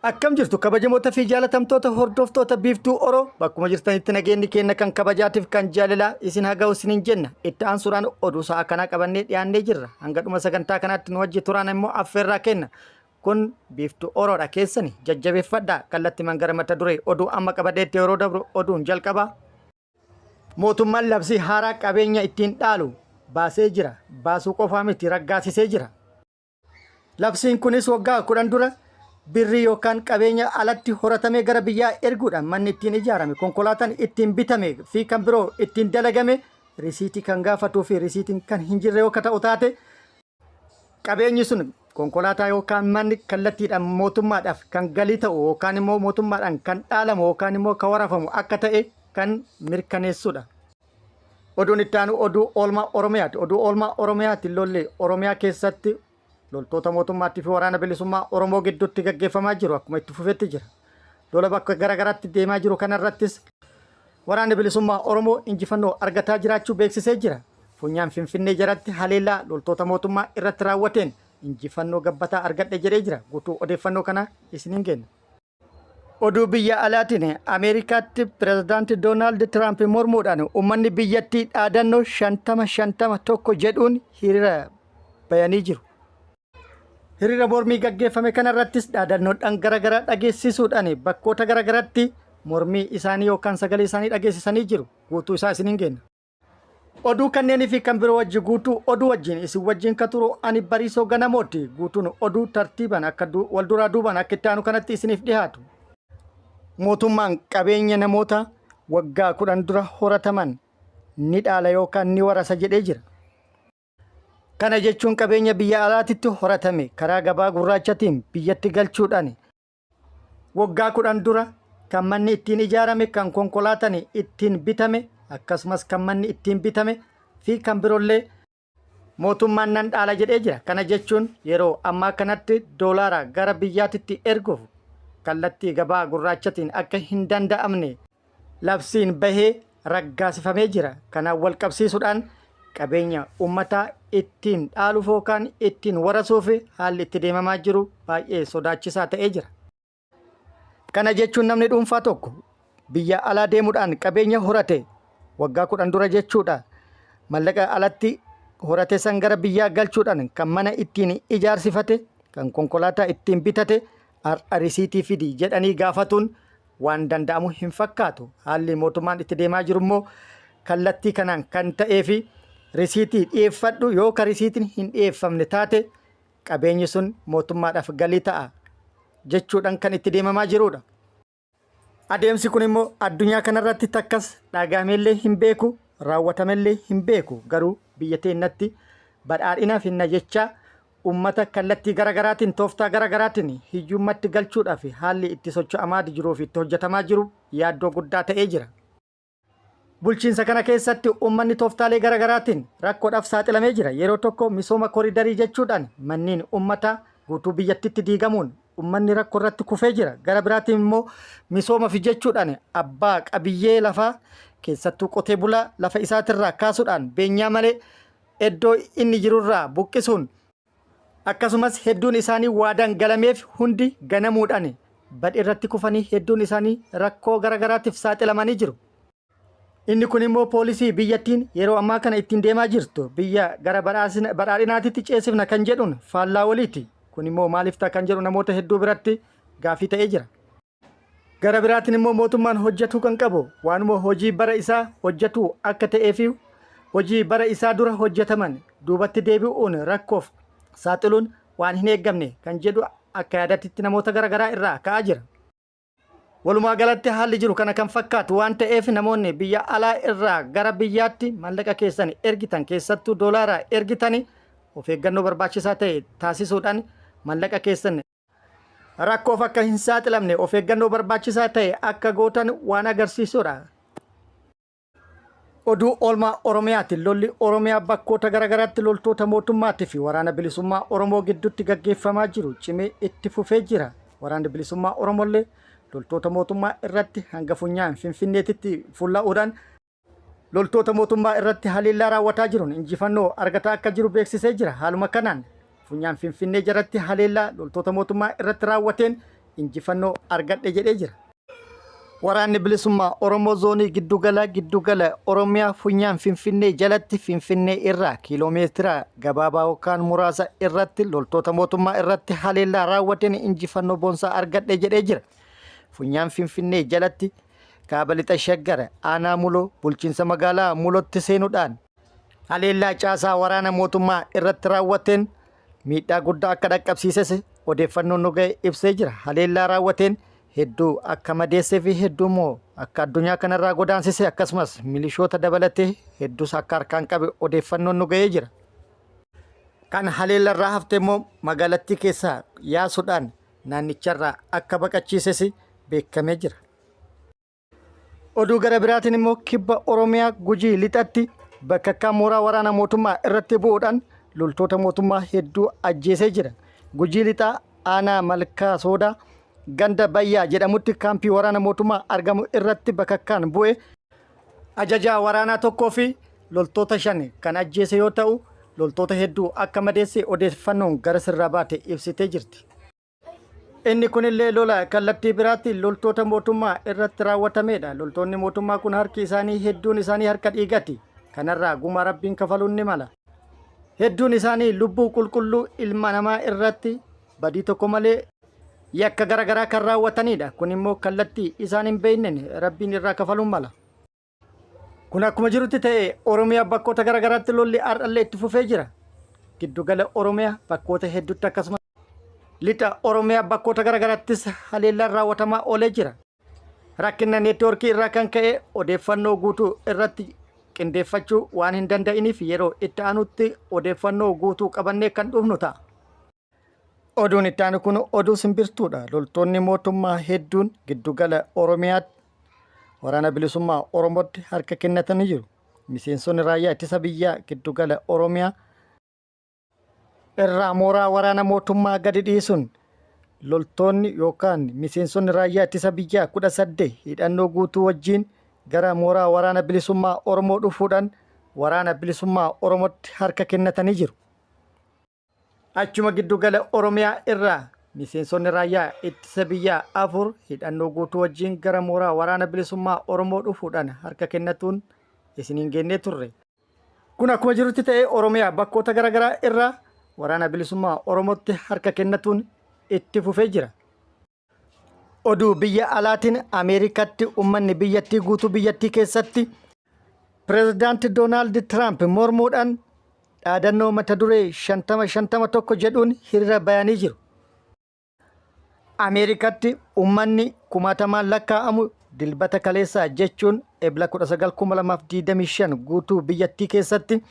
Akkam jirtu kabajamoota fi jaalatamtoota hordoftoota Biiftuu Oro, bakkuma jirtanitti nageenyi keenya kan kabajaatiif kan jaalalaa isin haa ga'u isiniin jenna. Itti aansuudhaan oduu sa'a kanaa qabannee dhiyaannee jirra. Hanga dhuma sagantaa kanaatti nu wajji turaan immoo affeerraa kenna. Kun Biiftuu Oroodha, keessani jajjabeeffadhaa. Kallattimaan gara mata duree oduu amma qabadheetti yeroo dabru, oduun jalqabaa. Mootummaan labsii haaraa qabeenya ittiin dhaalu baasee jira. Baasuu qofaa miti, raggaasisee jira. Labsiin kunis waggaa 10 dura birrii yookaan qabeenya alatti horatamee gara biyyaa erguudhaan manni ittiin ijaarame, konkolaataan ittiin bitame fi kan biroo ittiin dalagame risiitii kan gaafatuu fi risiitiin kan hin jirre yoo ta'u taate, qabeenyi sun, konkolaataa yookaan manni, kallattiidhaan mootummaadhaaf kan galii ta'u yookaan immoo mootummaadhaan kan dhaalamu yookaan immoo kan warafamu akka ta'e kan mirkaneessudha. Oduun itti aanu oduu oolmaa Oromiyaati. Oduu oolmaa Oromiyaati, lolli Oromiyaa keessatti loltoota mootummaatii fi Waraana Bilisummaa Oromoo gidduutti gaggeeffamaa jiru akkuma itti fufetti jira. Lola bakka garaagaraatti deemaa jiru kanarrattis Waraanni Bilisummaa Oromoo injifannoo argataa jiraachuu beeksisee jira. Funyaan Finfinnee jalatti haleellaa loltoota mootummaa irratti raawwateen injifannoo gabbataa argadhe jedhee jira. Guutuu odeeffannoo kana isiniin kenna. Oduu biyya alaatiin, Ameerikaatti pirezidaanti Doonaald Tiraamp mormuudhaan uummanni biyyattii dhaadannoo 50 50 1 jedhuun hiriira bayanii jiru. Hiriira mormii gaggeeffame kanarrattis dhaadannoodhaan garaagaraa dhageessisuudhaan bakkoota garaagaraatti mormii isaanii yookaan sagalee isaanii dhageessisanii jiru. Guutuu isaa isiniin kenna. Oduu kanneenii fi kan biroo wajji guutuu oduu wajjin isin wajjin ka turu ani Bariisoo Ganamooti. Guutuun oduu tartiibaan akka wal duraa duubaan akka itti aanu kanatti isiniif dhihaatu. Mootummaan qabeenya namoota waggaa 10 dura horataman ni dhaala yookaan ni warasa jedhee jira. Kana jechuun qabeenya biyya alaatitti horatame karaa gabaa gurraachatiin biyyatti galchuudhaan waggaa 10 dura kan manni ittiin ijaarame, kan konkolaataan ittiin bitame, akkasumas kan manni ittiin bitame fi kan biroollee mootummaan nan dhaala jedhee jira. Kana jechuun yeroo ammaa kanatti doolaara gara biyyaatitti erguuf kallattii gabaa gurraachatiin akka hin danda'amne labsiin bahee raggaasifamee jira. Kanaan wal qabsiisuudhaan qabeenya uummataa ittiin dhaaluuf yookaan ittiin warasuuf haalli itti deemamaa jiru baay'ee sodaachisaa ta'ee jira. Kana jechuun namni dhuunfaa tokko biyya alaa deemuudhaan qabeenya horate waggaa 10 dura jechuudha. Mallaqa alatti horate san gara biyyaa galchuudhaan kan mana ittiin ijaarsifate, kan konkolaataa ittiin bitate har'a risiitii fidi jedhanii gaafatuun waan danda'amu hin fakkaatu. Haalli mootummaan itti deemaa jiru immoo kallattii kanaan kan ta'ee fi risiitii dhiyeeffadhu, yoo ka risiitiin hin dhiyeeffamne taate qabeenyi sun mootummaadhaaf galii ta'a jechuudhaan kan itti deemamaa jirudha. Adeemsi kun immoo addunyaa kanarratti takkas dhagahamellee hin beeku, raawwatamellee hin beeku. Garuu biyya teennatti badhaadhina finna jechaa ummata kallattii garagaraatiin, tooftaa garagaraatiin hiyyummatti galchuudhaaf haalli itti socho'amaa jiruu fi itti hojjetamaa jiru yaaddoo guddaa ta'ee jira. Bulchiinsa kana keessatti uummanni tooftaalee garagaraatiin rakkoodhaaf saaxilamee jira. Yeroo tokko misooma koriidarii jechuudhaan manneen uummataa guutuu biyyattitti diigamuun uummanni rakkoo irratti kufee jira. Gara biraatiin immoo misooma fi jechuudhaan abbaa qabiyyee lafaa, keessattuu qotee bulaa, lafa isaatirraa kaasuudhaan beenyaa malee iddoo inni jirurraa buqqisuun, akkasumas hedduun isaanii waadaan galameef hundi ganamuudhaan badii irratti kufanii hedduun isaanii rakkoo garagaraatiif saaxilamanii jiru. Inni kun immoo poolisii biyyattiin yeroo ammaa kana ittiin deemaa jirtu, biyya gara badhaadhinaatitti ceesifna kan jedhuun faallaa waliiti. Kun immoo maaliif ta'a kan jedhu namoota hedduu biratti gaafii ta'ee jira. Gara biraatiin immoo mootummaan hojjetuu kan qabu waanuma hojii bara isaa hojjetuu akka ta'ee fi hojii bara isaa dura hojjetaman duubatti deebi'uun rakkoof saaxiluun waan hin eeggamne kan jedhu akka yaadatitti namoota garaagaraa irraa ka'aa jira. Walumaa galatti haalli jiru kana kan fakkaatu waan ta'eef, namoonni biyya alaa irraa gara biyyaatti maallaqa keessan ergitan, keessattuu doolaara ergitani, of eeggannoo barbaachisaa ta'e taasisuudhaan maallaqa keessan rakkoof akka hin saaxilamne of eeggannoo barbaachisaa ta'e akka gootan waan agarsiisudha. Oduu oolmaa Oromiyaati. Lolli Oromiyaa bakkoota garaagaraatti loltoota mootummaatii fi Waraana Bilisummaa Oromoo gidduutti gaggeeffamaa jiru cimee itti fufee jira. Waraanni Bilisummaa Oromollee loltoota mootummaa irratti hanga funyaan Finfinneetitti fulla'uudhaan loltoota mootummaa irratti haleellaa raawwataa jiruun injifannoo argataa akka jiru beeksisee jira. Haaluma kanaan funyaan Finfinnee jalatti haleellaa loltoota mootummaa irratti raawwateen injifannoo argadhe jedhee jira. Waraanni Bilisummaa Oromoo Zoonii Giddugala Giddugala Oromiyaa Funyaan Finfinnee jalatti Finfinnee irraa kiiloomeetira gabaabaa yookaan muraasa irratti loltoota mootummaa irratti haleellaa raawwateen injifannoo boonsaa argadhe jedhee jira. Funyaan Finfinnee jalatti Kaaba Lixa Shaggar Aanaa Muloo bulchiinsa magaalaa Mulootti seenuudhaan haleellaa caasaa waraana mootummaa irratti raawwateen miidhaa guddaa akka dhaqqabsiises odeeffannoon nu ga'e ibsee jira. Haleellaa raawwateen hedduu akka madeessee fi hedduu immoo akka addunyaa kanarraa godaansise akkasumas milishoota dabalatee hedduus akka harkaan qabe odeeffannoon nu ga'ee jira. Kan haleellarraa hafte immoo magaalattii keessaa yaasuudhaan naannicharraa akka baqachiises beekamee jira. Oduu gara biraatiin immoo kibba Oromiyaa Gujii lixatti bakakkaa mooraa waraana mootummaa irratti bu'uudhaan loltoota mootummaa hedduu ajjeesee jira. Gujii lixaa aanaa Malkaa Soodaa ganda Bayyaa jedhamutti kaampii waraana mootummaa argamu irratti bakakkaan bu'e ajajaa waraanaa tokkoo fi loltoota 5 kan ajjeese yoo ta'u loltoota hedduu akka madeesse odeeffannoon gara sirraa baate ibsitee jirti. Inni kunillee lola kallattii biraatti loltoota mootummaa irratti raawwatameedha. Loltoonni mootummaa kun harki isaanii hedduun isaanii harka dhiigati. Kanarraa gumaa Rabbiin kafaluun ni mala. Hedduun isaanii lubbuu qulqulluu ilma namaa irratti badii tokko malee yakka garaagaraa kan raawwatanidha. Kun immoo kallattii isaan hin beekneen Rabbiin irraa kafaluun mala. Kun akkuma jirutti ta'e Oromiyaa bakkoota garaagaraatti lolli har'allee itti fufee jira. Giddugala Oromiyaa bakkoota hedduutti akkasumas lixa Oromiyaa bakkoota garaagaraattis haleellaan raawwatamaa oolee jira. Rakkina neetwoorkii irraa kan ka'e odeeffannoo guutuu irratti qindeeffachuu waan hin danda'iniif yeroo itti aanutti odeeffannoo guutuu qabannee kan dhufnu ta'a. Oduun itti aanu kun oduu simbirtuudha. Loltoonni mootummaa hedduun giddugala Oromiyaatti waraana bilisummaa Oromootti harka kennatanii jiru. Miseensonni raayyaa ittisa biyyaa giddugala Oromiyaa irraa mooraa waraana mootummaa gadi dhiisuun loltoonni yookaan miseensonni raayyaa ittisa biyyaa 18 hidhannoo guutuu wajjin gara mooraa waraana bilisummaa Oromoo dhufuudhaan waraana bilisummaa Oromootti harka kennatanii jiru. Achuma giddugala Oromiyaa irraa miseensonni raayyaa ittisa biyyaa 4 hidhannoo guutuu wajjin gara mooraa waraana bilisummaa Oromoo dhufuudhaan harka kennatuun isiniin geennee turre. Kun akkuma jirutti ta'ee Oromiyaa bakkoota garaagaraa irraa waraana bilisummaa Oromootti harka kennatuun itti fufee jira. Oduu biyya alaatiin Ameerikaatti uummanni biyyattii guutuu biyyattii keessatti Pireezidaanti Doonaald Tiraamp mormuudhaan dhaadannoo mata duree 50 51 jedhuun hiriira bayanii jiru. Ameerikaatti uummanni kumaatamaan lakkaa'amu dilbata kaleessaa jechuun Ebla 19,2025 guutuu biyyattii keessatti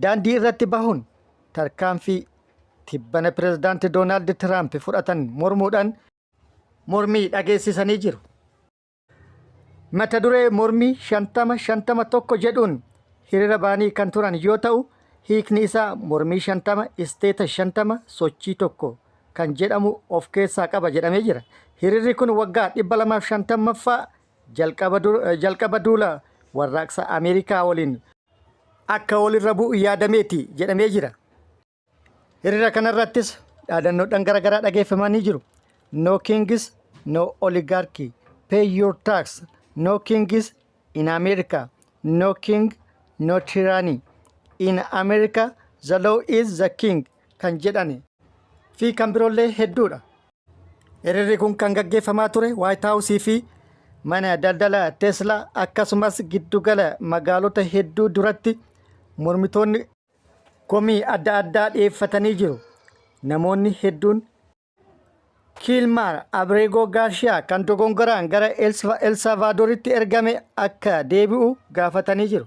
daandii irratti bahuun tarkaanfii tibbana pirezidaanti Doonaald Tiraamp fudhatan mormuudhaan mormii dhageessisanii jiru. Mata duree mormii 50 51 jedhuun hiriira ba'anii kan turan yoo ta'u, hiikni isaa mormii 50 isteeta 50 sochii tokko kan jedhamu of keessaa qaba jedhamee jira. Hiriirri kun waggaa 250ffaa jalqaba duula warraaqsa Ameerikaa waliin akka walirra bu'u yaadameeti jedhamee jira. Hiriira kanarrattis dhaadannoodhaan garaagaraa dhageeffamanii jiru. No kings, no oligarchy, pay your tax, no kings in America, no king, no tyranny. In America, the law is the king kan jedhani fi kan biroollee hedduudha. Hiriirri kun kan gaggeeffamaa ture White House fi mana daldala Tesla akkasumas giddugala magaalota hedduu duratti mormitoonni komii adda addaa dhiyeeffatanii jiru. Namoonni hedduun Kiilmaar Abreegoo Gaarshiyaa kan dogongoraan gara El Salvaadoritti ergame akka deebi'u gaafatanii jiru.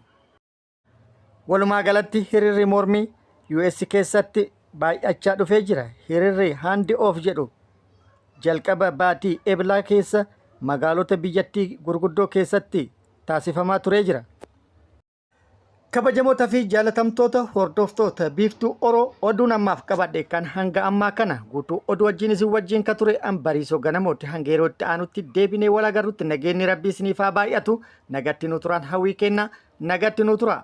Walumaa galatti hiriirri mormii US keessatti baay'achaa dhufee jira. Hiriirri Hand Off jedhu jalqaba baatii Eblaa keessa magaalota biyyattii gurguddoo keessatti taasifamaa turee jira. Kabajamoota fi jaalatamtoota hordoftoota Biiftuu Oro oduun ammaaf qabadhe kan hanga ammaa kana guutuu oduu wajjin isin wajjin ka ture an Bariisoo Ganamooti hanga yeroo itti aanutti deebinee wal agarrutti nageenyi rabbii isiniif haa baay'atu nagatti nu turaan hawwii kenna nagatti nu tura.